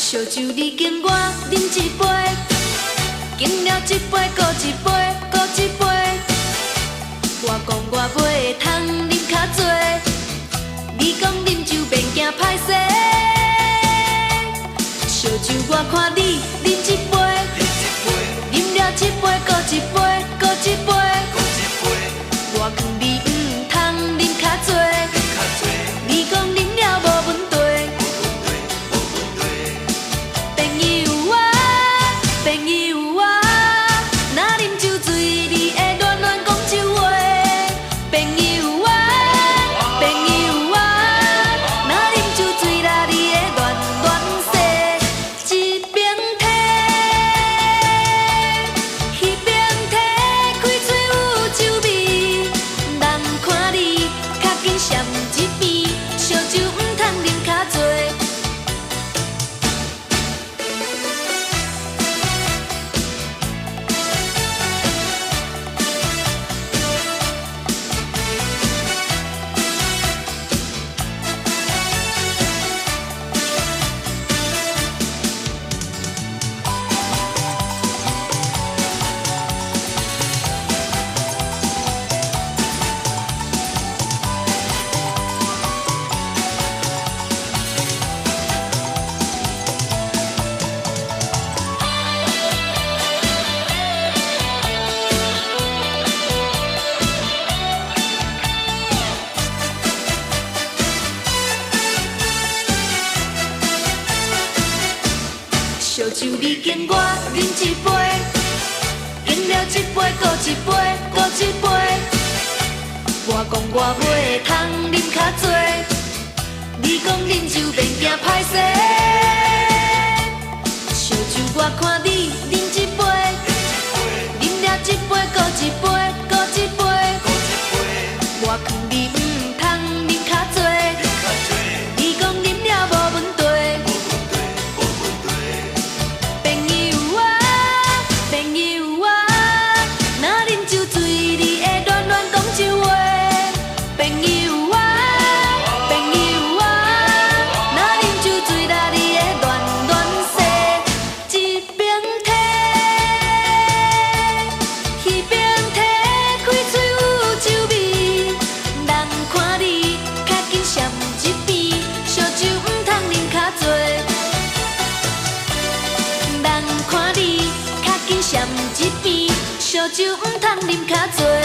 燒酒你敬我啉一杯，敬了一杯，閣一杯，閣一杯。我講我袂通啉較濟，你講啉酒免驚歹勢。燒酒我看你啉一杯，啉了一杯，閣一杯，閣一杯。我勸你毋通啉較濟，你講啉了無問題。朋友啊，朋友啊，若啉酒醉，你會亂亂講酒話。朋友啊，朋友啊，若啉酒醉啦，你會亂亂說。這邊提，彼邊提，開喙有酒味，人看你較緊閃一邊，燒酒毋通啉較濟。燒酒你敬我啉一杯，敬了一杯，閣一杯，閣一杯。我講我袂通啉較濟，你講啉酒免驚歹勢。燒酒我看你啉一杯，啉了一杯，閣一杯，閣一杯。我勸你毋通啉較濟，你講啉了無問題。朋友啊，朋友啊，若啉酒醉，你會亂亂講酒話。朋友啊，朋友啊，若啉酒醉啦，你會亂亂說。這邊提，彼邊提，開喙有酒味，人看你較緊閃一邊，燒酒毋通啉較濟。人看你較緊閃一邊，燒酒毋通啉較濟。